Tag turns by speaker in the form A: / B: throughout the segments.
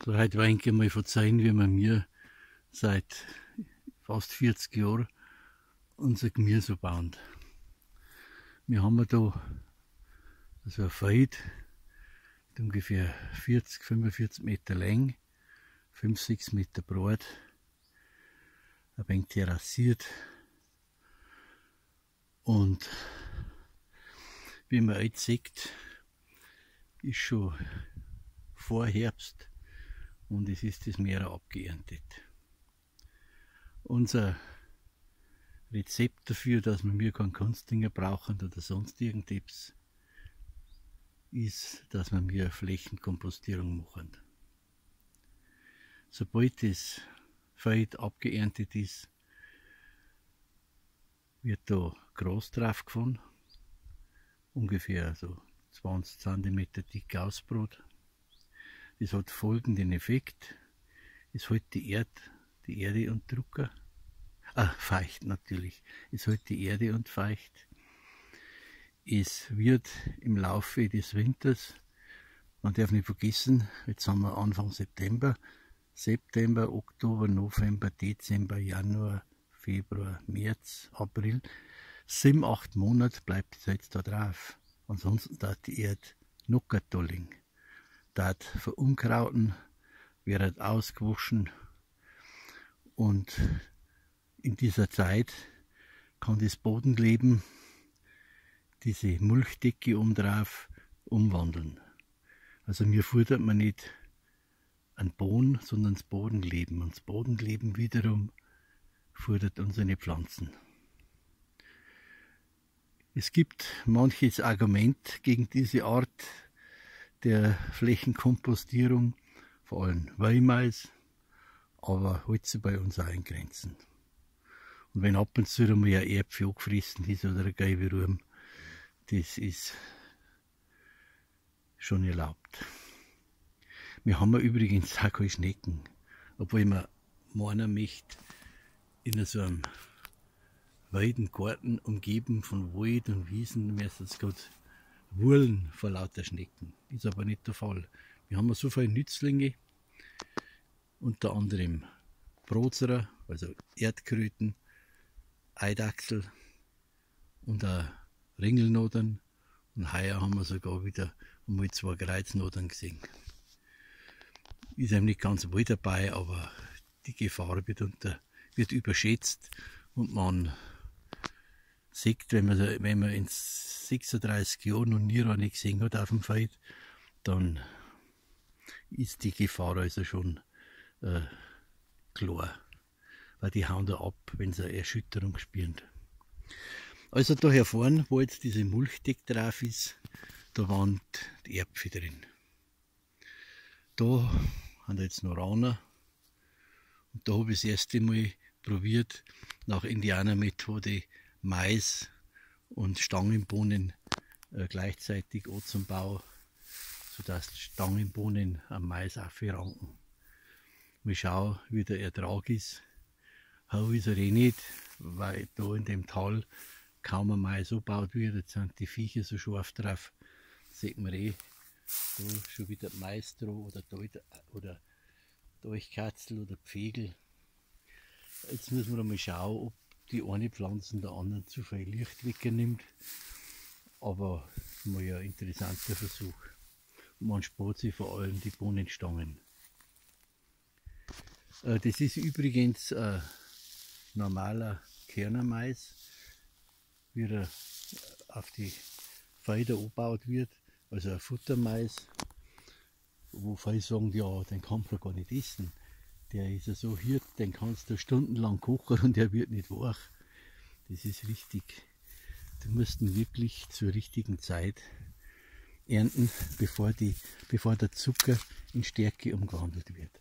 A: So, heute wollte ich mal verzeihen, wie wir mir seit fast 40 Jahren unser Gemüse bauen. Wir haben da so ein Feld mit ungefähr 40, 45 Meter lang, 5, 6 Meter breit, ein wenig terrassiert. Und wie man jetzt sieht, ist schon vor Herbst und es ist das Meer abgeerntet. Unser Rezept dafür, dass wir mir keinen Kunstdünger brauchen oder sonst irgendetwas, ist, dass wir mir Flächenkompostierung machen. Sobald das Feld abgeerntet ist, wird da Gras drauf gefahren, ungefähr so 20 Zentimeter dick Ausbrot. Das hat folgenden Effekt: Es hält die Erde und Drucker, feucht natürlich, es hält die Erde und feucht. Es wird im Laufe des Winters, man darf nicht vergessen, jetzt haben wir Anfang September, September, Oktober, November, Dezember, Januar, Februar, März, April, 7, 8 Monate bleibt es jetzt da drauf. Ansonsten darf die Erde Nockertolling, darf verunkrauten, wird ausgewaschen und in dieser Zeit kann das Bodenleben diese Mulchdecke obendrauf umwandeln. Also mir futtert man nicht einen Boden, sondern das Bodenleben. Und das Bodenleben wiederum futtert unsere Pflanzen. Es gibt manches Argument gegen diese Art der Flächenkompostierung, vor allem Weihmais, aber hält sich bei uns auch in Grenzen. Und wenn ab und zu einmal ein Erdpfel angefressen ist oder ein gelber Wurm, das ist schon erlaubt. Wir haben ja übrigens auch keine Schnecken, obwohl man meinen möchte, in so einem weiten Garten umgeben von Wald und Wiesen, müsste grad wurlen vor lauter Schnecken. Ist aber nicht der Fall. Wir haben ja so viele Nützlinge, unter anderem Brotzerer, also Erdkröten, Eidachsel und auch Ringelnodern. Und heuer haben wir sogar wieder einmal 2 Kreuznodern gesehen. Ist einem nicht ganz wohl dabei, aber die Gefahr wird überschätzt und man sieht, wenn man in 36 Jahren noch nie eine gesehen hat auf dem Feld, dann ist die Gefahr also schon klar, weil die hauen da ab, wenn sie eine Erschütterung spüren. Also da hier vorne, wo jetzt diese Mulchdecke drauf ist, da waren die Erdpfel drin. Da haben jetzt noch Rauner und da hab ich das erste Mal probiert, nach Indianermethode Mais und Stangenbohnen gleichzeitig anzubauen, sodass die Stangenbohnen am Mais aufranken. Mal schauen, wie der Ertrag ist. Hau ist er eh nicht, weil da in dem Tal kaum ein Mais angebaut wird. Jetzt sind die Viecher so scharf drauf. Das sieht man eh. Da schon wieder Mais dran oder oder Deuchkatzel oder Pfegel. Jetzt müssen wir mal schauen, ob die eine Pflanze der anderen zu viel Licht wegnimmt. Aber mal ja ein interessanter Versuch. Und man spart sich vor allem die Bohnenstangen. Das ist übrigens ein normaler Körnermais, wie er auf die Felder angebaut wird, also ein Futtermais, wo viele sagen, ja, den kann man gar nicht essen. Der ist ja so hart, den kannst du stundenlang kochen und der wird nicht weich. Das ist richtig. Du musst ihn wirklich zur richtigen Zeit ernten, bevor der Zucker in Stärke umgewandelt wird.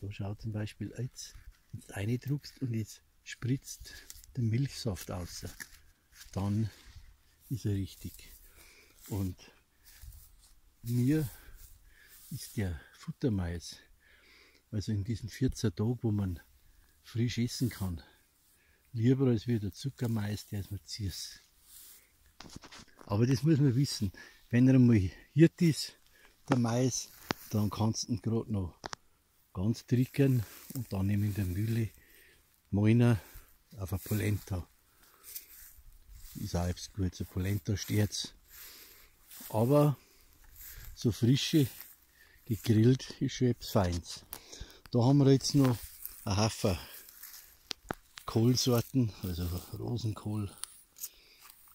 A: Da schau zum Beispiel jetzt, wenn du reindrückst und jetzt spritzt der Milchsaft raus, dann ist er richtig. Und mir ist der Futtermais, also in diesen 14 Tagen, wo man frisch essen kann, lieber als wie der Zuckermais, der ist mir süß. Aber das muss man wissen, wenn er einmal hirt ist, der Mais, dann kannst du ihn grad noch Ganz trickern und dann eben in der Mühle mahlen auf eine Polenta. Ist auch etwas gut, so Polenta steht's. Aber so frische, gegrillt ist schon etwas Feins. Da haben wir jetzt noch einen Haufen Kohlsorten, also Rosenkohl,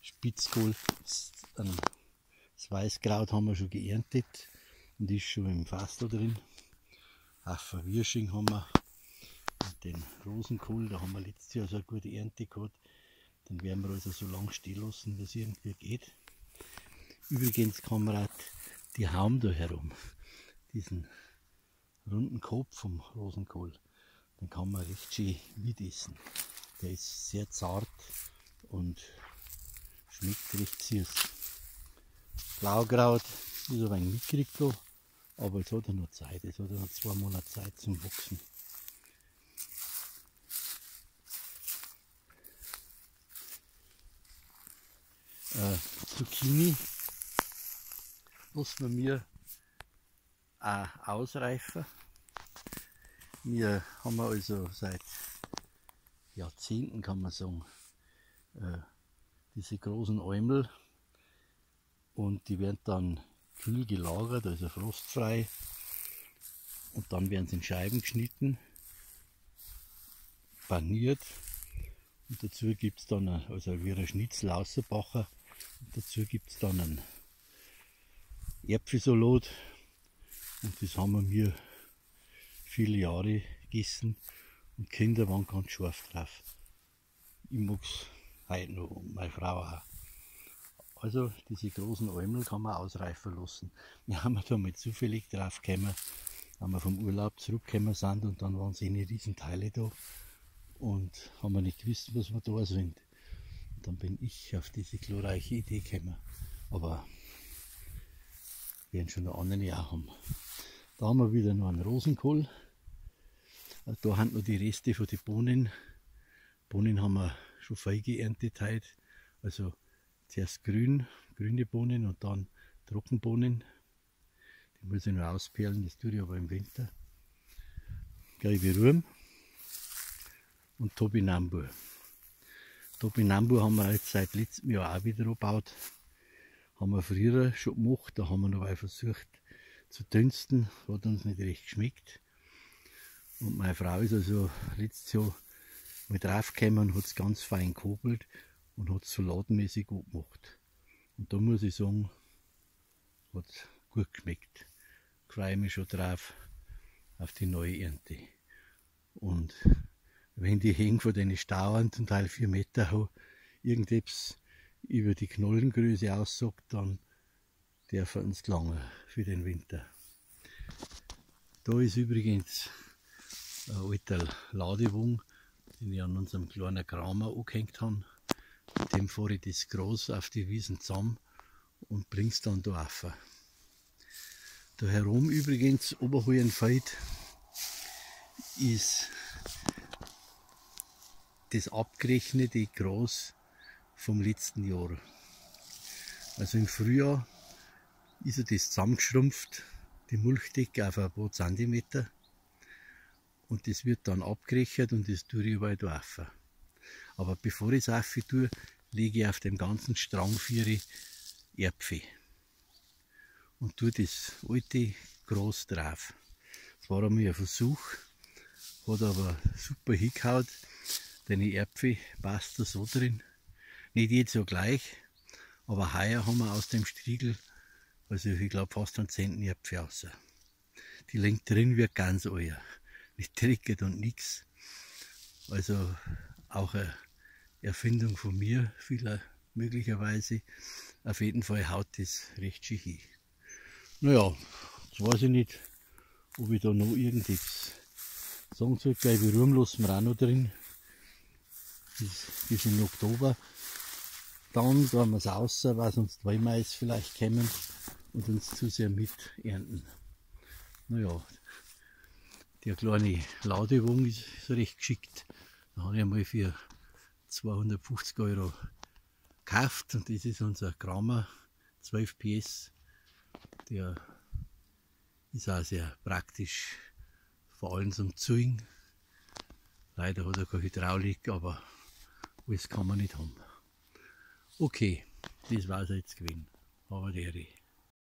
A: Spitzkohl, das Weißkraut haben wir schon geerntet und ist schon im Fassl drin. Haufen Wirsching haben wir und den Rosenkohl, da haben wir letztes Jahr so eine gute Ernte gehabt. Den werden wir also so lange stehen lassen, wie es irgendwie geht. Übrigens, Kamerad, die Haum da herum, diesen runden Kopf vom Rosenkohl, den kann man recht schön mitessen. Der ist sehr zart und schmeckt recht süß. Blaukraut ist ein wenig mitgekriegt da, aber jetzt hat er noch Zeit, jetzt hat er noch 2 Monate Zeit zum Wachsen. Zucchini lassen wir mir auch ausreifen. Wir haben also seit Jahrzehnten, kann man sagen, diese großen Äumel und die werden dann kühl gelagert, also frostfrei, und dann werden sie in Scheiben geschnitten, paniert und dazu gibt's dann, also wie ein Schnitzel ausgebacken, und dazu gibt's dann einen Erdbeersalat und das haben wir mir viele Jahre gegessen und Kinder waren ganz scharf drauf. Ich mag's heute noch und meine Frau auch. Also diese großen Äumel kann man ausreifen lassen. Wir haben da mal zufällig drauf gekommen, wenn wir vom Urlaub zurückgekommen sind und dann waren so eine riesen Teile da und haben wir nicht gewusst, was wir da sind. Und dann bin ich auf diese glorreiche Idee gekommen. Aber wir werden schon noch andere auch haben. Da haben wir wieder noch einen Rosenkohl. Da haben noch die Reste von den Bohnen. Bohnen haben wir schon fein geerntet heute. Also zuerst grüne Bohnen und dann Trockenbohnen. Die muss ich noch ausperlen, das tue ich aber im Winter. Gelbe Ruhm und Topinambur. Topinambur haben wir jetzt seit letztem Jahr auch wieder angebaut. Haben wir früher schon gemacht, da haben wir noch versucht zu dünsten, hat uns nicht recht geschmeckt. Und meine Frau ist also letztes Jahr mal draufgekommen und hat's ganz fein gehobelt und hat's salatmäßig gut gemacht. Und da muss ich sagen, hat's gut geschmeckt. Freue mich schon drauf auf die neue Ernte. Und wenn die Hänge von den Stauern zum Teil 4 Meter hoch irgendetwas über die Knollengröße aussagt, dann darf er uns gelangen für den Winter. Da ist übrigens ein alter Ladewagen, den ich an unserem kleinen Kramer angehängt habe. Mit dem fahre ich das Gras auf die Wiesen zusammen und bring's dann da rauf. Da herum übrigens, oberhalb dem Feld, ist das abgerechnete Gras vom letzten Jahr. Also im Frühjahr ist er das zusammengeschrumpft, die Mulchdecke auf ein paar Zentimeter. Und das wird dann abgerechnet und das tue ich überall da rauf. Aber bevor ich es rauf tue, lege ich auf dem ganzen Strang 4 Erdpfel und tue das alte Gras drauf. Das war einmal ein Versuch, hat aber super hingehauen. Denn die Erdpfel passt da so drin. Nicht jedes Jahr gleich, aber heuer haben wir aus dem Striegel, also ich glaub fast einen 10. Erdpfel raus. Die liegt drin wie ganz euer. Nicht trickert und nix. Also auch eine Erfindung von mir, vieler möglicherweise. Auf jeden Fall haut das recht schön hin. Naja, jetzt weiß ich nicht, ob ich da noch irgendetwas sagen soll. Gelbe Ruhm lassen wir auch noch drin. Bis im Oktober. Dann tun wir's raus, weil sonst Wollmais vielleicht kommen und uns zu sehr miternten. Naja, der kleine Ladewagen ist recht geschickt. Da habe ich einmal für 250 Euro gekauft und das ist unser Kramer 12 PS. Der ist auch sehr praktisch. Vor allem zum Zuing. Leider hat er keine Hydraulik, aber alles kann man nicht haben. Okay, das war's jetzt gewesen. Habed Ehre.